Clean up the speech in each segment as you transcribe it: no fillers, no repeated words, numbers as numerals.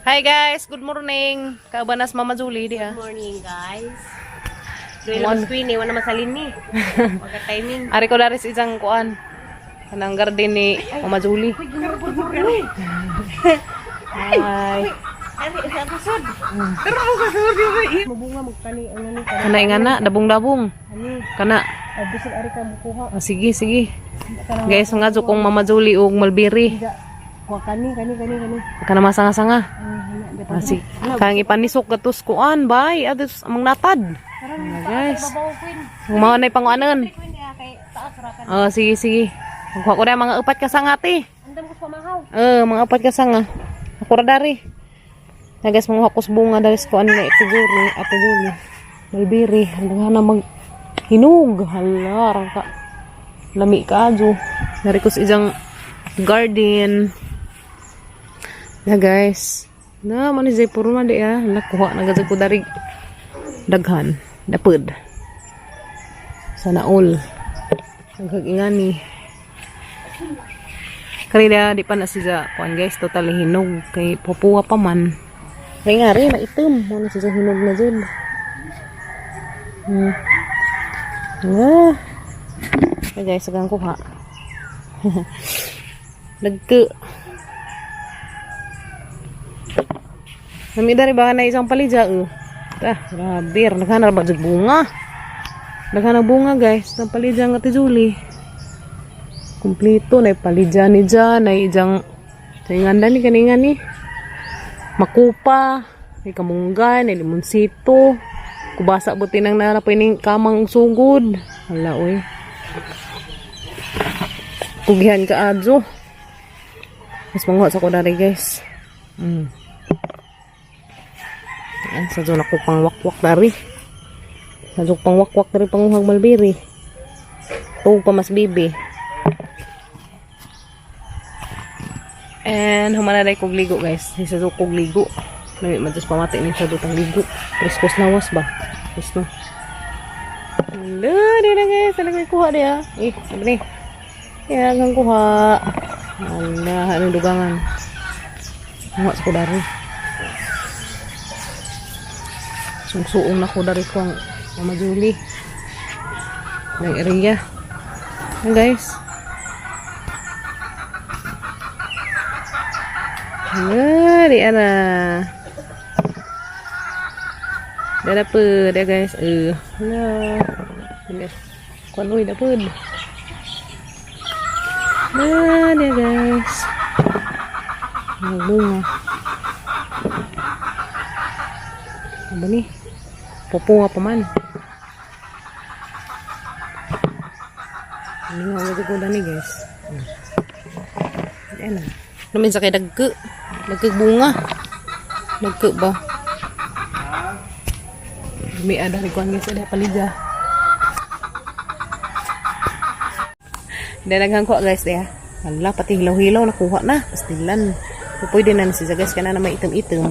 Hi guys, good morning. Kauban nas Mama Julie diha. Good morning, guys. Doon lang screen eh, wala masalin ni. Wala timing. Ari ko dari sa isang kuan. Kanang garden ni Mama Julie. Hi. Mabunga magkani ano ni Kana nga na, dabong-dabong. Ani, Kana. ay bisag ari ka mukuha. Ah, sige, sige. Guys, nga kong Mama Julie ug Mulberry. Kuha kani kani kani kani. Kana masanga-sanga. Ay, Ah, sige. Kang ipanisok gatos kuan, bay. Ados among natad. Ano, guys. Babaw queen. Mao na panguanon. Queen diha kay taas ra ka. Oh, sige, sige. Kuha ko na mga upat ka sanga, te. Andam ko sa pamahaw. Eh, mga upat ka sanga. Ako ra dari. Na guys, mga hakos bunga dari sa kuan na ito Julie, Ate Julie. Mulberry, ang na mag hinog. Hala, rang ka. Lami ka adyo. Dari ko sa isang garden. Na guys. Na, man ni Zay puro man di ah. Hala, kuha na gazay ko dari daghan. Dapod. Sana all. Nagkagingani. Karida di pa na siya kuan guys, totally hinog kay pupuwa pa man. Kay nga rin na itom, mo na siya hinog na jud. Ah. Okay guys, sagang kuha. Nagke. Nami dari ba na isang palidya eh. Ah, grabe, naghanap ba jud bunga? Naghanap bunga guys, ng palidya nga ti Julie. Kumplito na palidya ni dyan, na ijang tingan ni kaningan ni. Makupa, may kamunggay, may limonsito. Kubasa buti nang nalapay ning kamang sugod. Hala oy. Kugihan ka adyo. Mas manguha sa ko dari guys. Ayan, sa doon ako pang wakwak dari. Sa doon pang wakwak dari panguhag malbiri. Tuog pa mas bibi. And humana day kog ligo guys. Isa do kog ligo. Lami man just pamati ni sa dutang ligo. Preskos lawas ba? Gusto. Hello, di na guys. Talaga kuha dia. Eh, sabi ni. Ya, ang kuha. Ala, anong dugangan. Kuha sa kudari. Sungsuong na ko dari ko ang Mama Julie. Ng area. Ayan, guys. Hala, di ana. Dah dapet dah guys. Eh, hala. Ini. Kuan oi dapet. Nah, dia guys. Ini bunga. Apa ni? Popo apa man? Ini nga ko ni guys. Ayan na. Namin sa kay dagke. Dagke bunga. Dagke ba? May ada rin kuan guys, ada palidya. Dalaghang ko guys ya. Wala, pati hilaw-hilaw nakuha na. Pastilan. So, pwede na siya guys, kana na may itim-itim.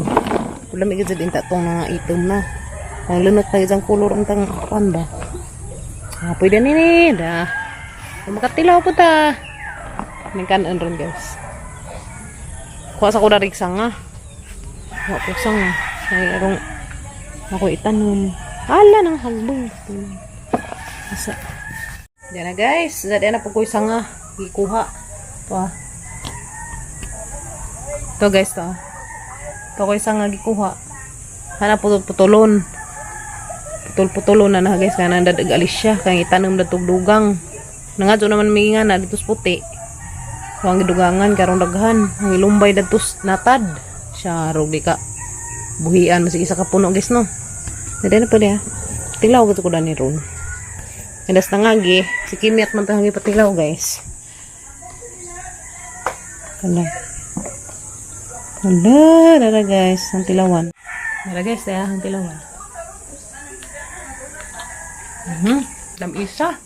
Wala may gajad inta tong mga itim na. Ang lunot na isang kulor ang tang kuan ba. Ah, pwede ni ni. Dah. Makatilaw po ta. Ning kanon ron guys. Kuha sa ko dari sanga. Kuha ko sanga. Ay arong ako itanom. Hala nang hagbong. Asa. Diyan na guys. Diyan na po ko sanga. Gikuha. Ito ah. Ito guys to. Ah. Ito ko isang nga gikuha. Hana putol-putulon. Putol-putulon na na guys. Kaya nandadag alis siya. Kaya itanom na dugang. Nangadyo naman may nga na dito sa puti. So, ang gidugangan karong daghan. Ang ilumbay dadto natad. Siya rog di ka buhian masig isa ka puno guys no. Dali na pwede ha. Tilaw gusto ko dani ron. Kandas nangagi, si Kimi at man tangi patilaw guys. Hala. Hala, dara guys, ang tilawan. Dara guys, dara ang tilawan. Lamisa.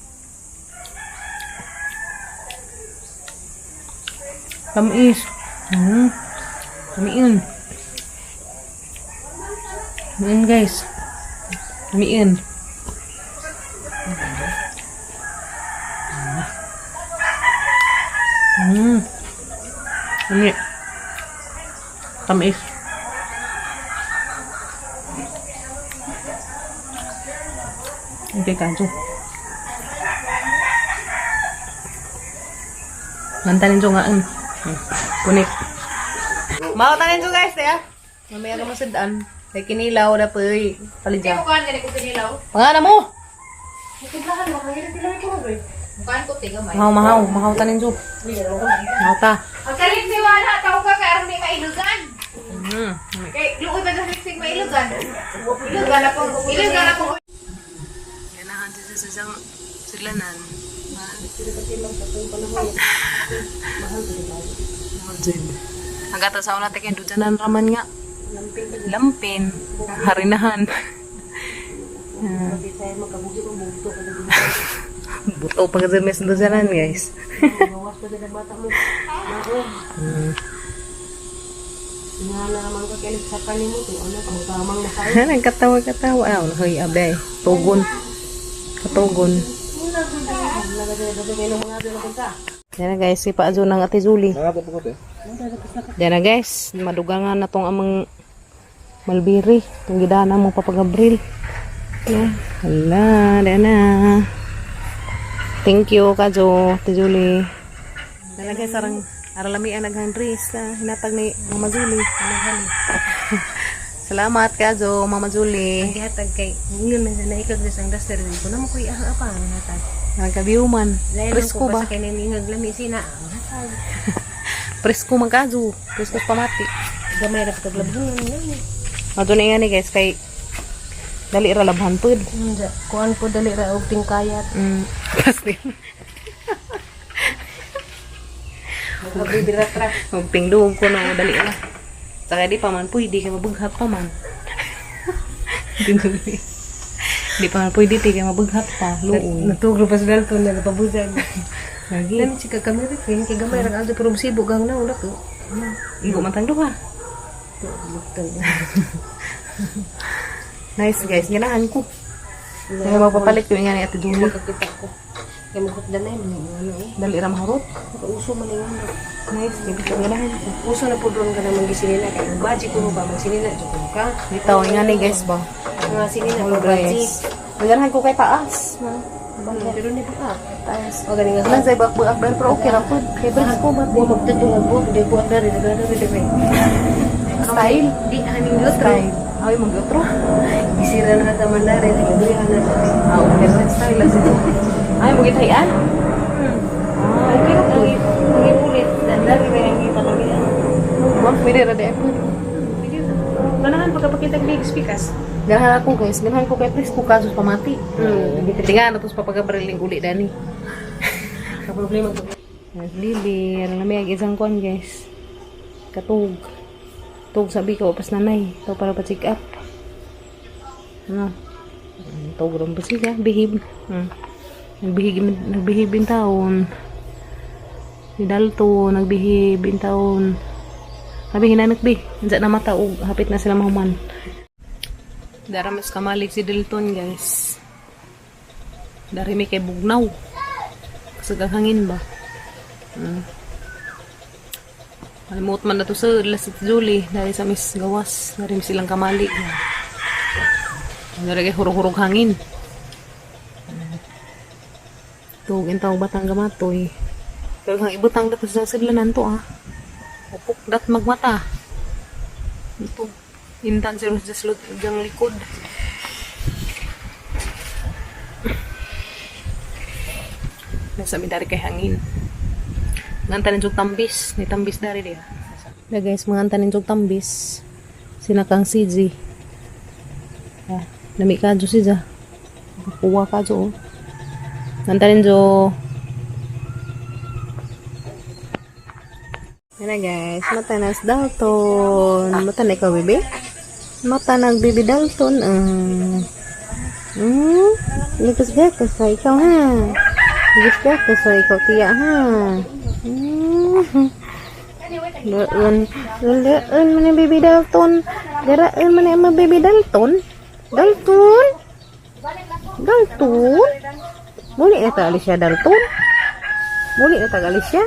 Tamis. Tamiin. Tamiin guys. Tamiin. Tami. Tamis. Okay, kadyo. Nanta ninyo nga. Kunik. Mao ta ninyo guys, ya. Mamaya ka masidaan. Kay kinilaw na pay. Palidya. Kuan gani ko kinilaw. Pangana mo! Kuan ko tiga may. Mahaw, mahaw. Mahaw ta ninyo. Mahaw ta. Ang kalit ni wala taw ka kay aron di mailugan. Kay luoy ba sa siksik mailugan? Ilugan na po. Ilugan na po. Ganahan siya sa isang silanan. Ang gata sa una tayo, dujanan raman nga. Lampin. Harinahan. Buto pa kasi may dujanan, guys. Nagkatawa-katawa. Ah, hoy, abe. Tugon. Katugon. Yan na guys, si Paadyo ng Ate Julie. Yan na guys, madugangan na tong amang malbiri. Itong gidana mo papagabril. Yan. Hala, yan na. Thank you, Kajo, Ate Julie. Yan na guys, arang aralamian naghandris na hinatag ni Mama Julie. Salamat, Kajo, Mama Julie. Gihatag kay ingon man sa naikag sa ang duster ko na mo koy ahang apa ang hatag. Nagkabiuman. Presko ba? Basta kay ningag lami sina ang hatag. Presko man Kajo. Presko sa pamati. Gamay ra pagkaglabhon ni. Mato na nga ni guys, kay dali ra labhan pud. Unja, kuan ko dali ra og tingkayat. Pastil. Magabibira tra. Magpingdog ko na dali ra. Saka di pa man pwede kay mabughat pa man. Tinuli. Di pa man pwede ti kay mabughat pa. Luoy. Natugro pa sa Dalton na napabusan. Lagi. Lami si kakamera kay kay gamay ra adto pero sibo gang na wala ko. Igo man tang duha. Nice guys, ganahan ko. Kaya magpapalit ko nga ni Ate Julie. Makakita ko. Kay maghutdan na yun, ano eh. Dali ra mahurot. Uso man yung ano. Nice, kay ganahan ko. Uso na po doon ka naman gisinina kay ang baji ko ba magsinina jud ko ka. Bitaw nga ni guys ba. Nga sinina All ko baji. guys. Ganahan ko kay taas. Pero ni ba? Taas. O gani nga Lan sa ibak buak pero okay ra pud. Kay presko ba Buwa magtutong ang buwak, di buwak dari, dari, dari, dari. Style. Di, haning lutro. Style. Ay, mag-outro. Gisira na ka man dari, tigabrihan na. Ah, okay ra style lang sito. Ay, magitayan. Ah, okay ra pud. Ang ipulit, dari may ang ipalamian. Ma'am, pwede ra di pud. Ganahan pagkapakita ni speakers. Ganahan ako guys, ganahan ko kay presko kaso pamati. Tinga na tos papagabriling uli dani. Ka problema ko. Yes, Lily, ano na may isang kwan guys. Katug. Tug sabi ko, pas nanay. Ito para pa check up. Ano? Tug rin pa siya, bihib. Nagbihib, nagbihib in taon. Si Dalto, nagbihib in taon. Sabi, hinanap bi. Nandiyan na mata, og hapit na sila mahuman. Dara mas kamalig si Dalton, guys. Dari may kay bugnaw. Kasi hangin ba? Malimut man na to sa last Julie dahil sa Miss Gawas na rin silang kamali. Dari kay hurog-hurog hangin. Tugin tawag batang gamatoy. Pero kang ibutang dapat sa sidlanan to ah. Upok dat magmata. Ito. Intan si Rose sa diyang likod. Nasa mi dari kay hangin. Ngantanin jug tambis, ni tambis dari dia. Da guys, mga antanin jug tambis. Sinakang CJ. Ah, nami ka jo siya. Kuha ka jo. Ngantanin jo. Yan na guys, mata na si Dalton. Mata na ikaw, bebe? Mata na baby Dalton. Likas ka sa ikaw, ha? Likas ka sa ikaw, tiya, ha? Laan, laan man ang baby Dalton. Garaan man ang mga baby Dalton. Dalton? Dalton? Muli na tagali siya, Dalton. Muli na tagali siya.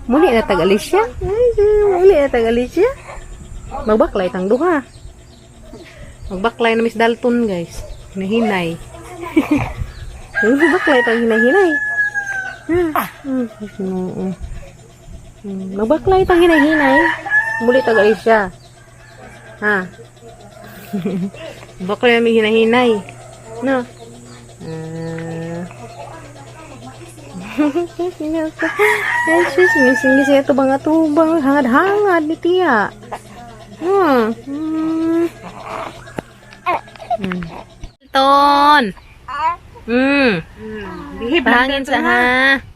Muli na tagali siya. Muli na tagali siya. Magbaklay tang duha. Magbaklay na Miss Dalton, guys. Hinahinay. Baklay tang hinahinay. Oo. Mabaklay tang hinahinay. Muli taga siya. Ha? Baklay may hinahinay. No? Ah. Ay, sus, ngising siya ito bang atubang hangad-hangad ni Tia. Hmm. Ton. Bihib Pahangin sa ha.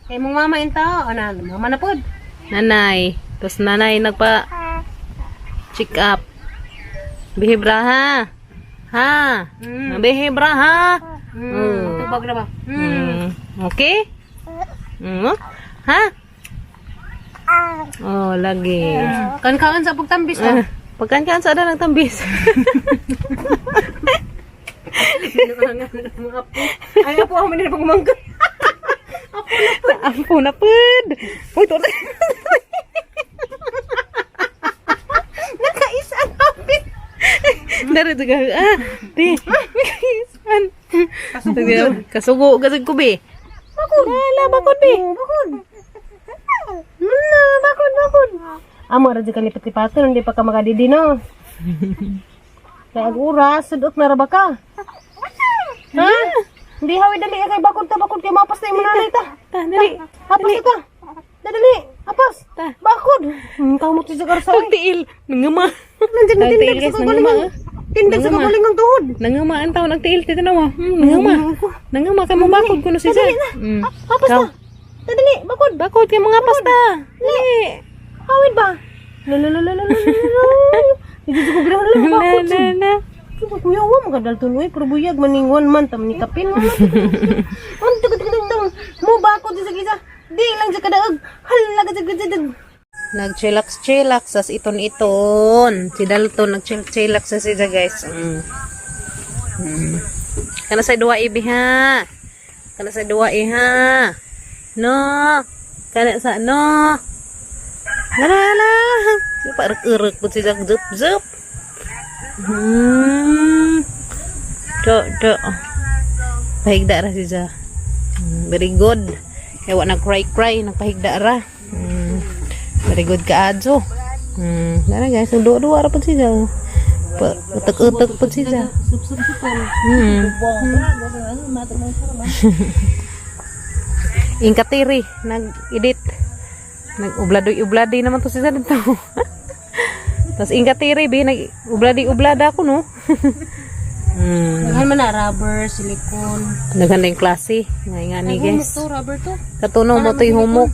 Kay mong mama inta, ana, mama na pod. Nanay. Tapos nanay nagpa check up. Bihibra ha. Ha. Bihibra ha. Tubag na ba? Okay? Ha? Oh, lagi. Kankaan sa pagtambis ta. Ah, pagkankaan sa ng tambis. Ay, apo ako man pagmangka. Ampo na pud. Uy, to. Nakaisan hapit. Dari juga ah, di. Nakaisan. Kasugo. Kasugo kasug ko be. Bakod. Lala bakod be. Bakod. Na, bakod, bakod. Amo ra jud ka lipat-lipatan, hindi pa ka makadidi no. Kay ag oras, sudot na ra ba ka? Ha? Hindi hawi dali kay bakod ta bakod kay mapas na imong nanay ta. Ta, dali. Apas na ta. Dali, apas. Ta. Bakod. Kamot si Jagar sa. Pagtiil, nangama. Nandiyan na Ang tiil, tindag guys, sa nangama, kagalingan. ah. Tindag sa Nangama. kagalingang tuhod. Nangama ang taon ang tiil tito nawa. Nangama. Nangama kay mabakod kuno si Zed. Apas Ikaw. na. Dali, bakod. Bakod kay mga pasta. Dali. Hawid ba? Lalalalalalala. Hindi ko grabe lang Na bakod. na na. Kuya, kuya, wa magadal tuloy pero buyag maning one month am ni kapin. On tug tug tug tug. Mo bakod sa gisa. Di lang sa kadaog. Hala ka sa tug. Nag-chillax chillax sas iton iton. Si Dalton nag-chillax chillax sa siya guys. Kana sa duwa ibi ha. Kana sa duwa i ha. No. Kana sa no. Hala hala. Si parek-erek pud siya zup zup. Do do. Pahigda ra siya. Very good. Kaya wa nag-cry cry, nagpahigda ra. Very good ka adyo. Dara guys, duwa-duwa ra pud siya. Pa, utak-utak pud siya. Ingkatiri nag-edit. Nag-ubladoy-ubladi naman to siya dito. Tapos ingkatiri bi nag-ubladi-ublada ako no. Daghan man na rubber, silicone. Daghan na yung klase. Nga nga ni guys. To rubber to. Katuno mo to'y humok.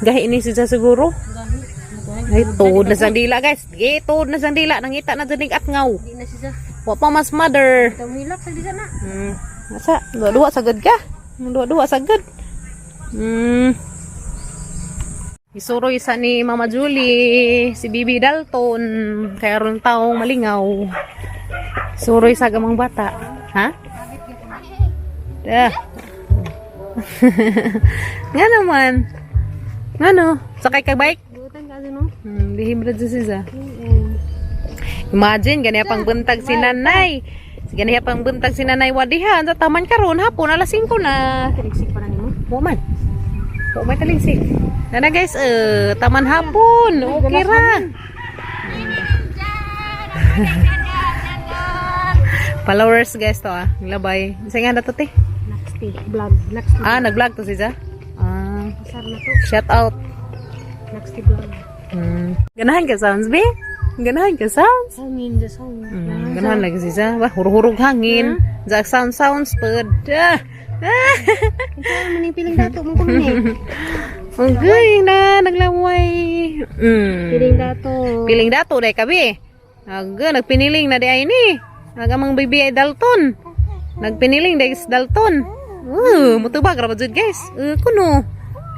Gahi ni siya siguro. Ay, tuod na sang dila guys. Gi, tuod na sang dila. Nangita na dyan at ngaw. Di na siya. Wa pa mas mother. Tamilak sa disa na. Asa? Dua-dua sagad ka? Dua-dua sagad. Isuroy sa ni Mama Julie, si Bibi Dalton, kaya ron taong malingaw. Suroy sa gamang bata. Ha? Dah. Nga naman. Nga no? Sakay ka bike? Butan ka no. Bihibra dyan siya. Imagine, ganiya pang buntag si nanay. Ganiya pang buntag si nanay wadihan. Sa taman karon hapon, alas 5 na. Taligsik pa na nimo. Wa man. Wa man taligsik. Nana guys, taman hapon. Okay ra. Followers guys to ah. Labay. Isa nga na to te. Next day, vlog. Next day. Ah, nag-vlog to si Ja. Ah, Pasar na to. shout out. Next day vlog. Ganahan ka sounds, be? Ganahan ka sounds? Hangin sa sound. Ganahan lagi si Ja. Wah, hurug-hurug hangin. Ja, sound sounds pud. Ah. Ah. Ikaw man yung piling dato mo kuno. Okay na, naglaway. Piling dato. Piling dato dai kabi. Aga, nagpiniling na di ay ni. Aga mang bibi ay Dalton. Nagpiniling dai is Dalton. Mutubag ra ba jud guys. Kuno.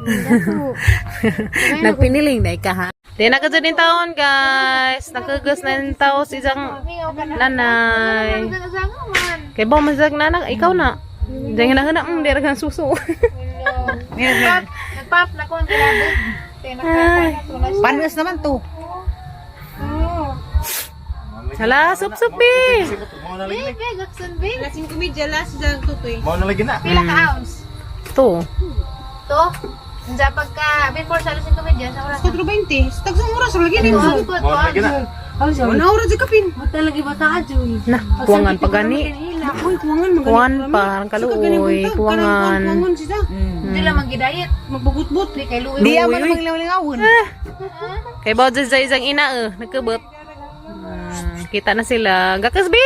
Dato. Nagpiniling dai ka ha. Di na ka jud taon guys. Nakagas na yung tao sa isang nanay. Kay ba mazag nanay ikaw na. Diyan na na di ra kang suso. Nagpap na ko ang grabe. Ay. Panos naman to. Hala, sup-sup eh. Mao na lagi ni. Alas 5:30, last sa tutoy. Mao na lagi na. Pila ka ounce? To. To? Unsa pagka before sa alas 5:30 sa oras. 4:20. Sa tagsang oras lagi ni. Mao na lagi na. Wala oras sa kapin. Na, kuwangan pa gani. Uy, kuwangan magaling. Kuwan pa, ang kaluoy, kuwangan. Kuwangan siya. Hindi lang magidayet. Magbubut-but. Di kay Louie. Di aman Uy, uy. maglawlingawon. Kay bao dyan sa isang ina eh, nagkabot. Kita na sila. Gakas bi!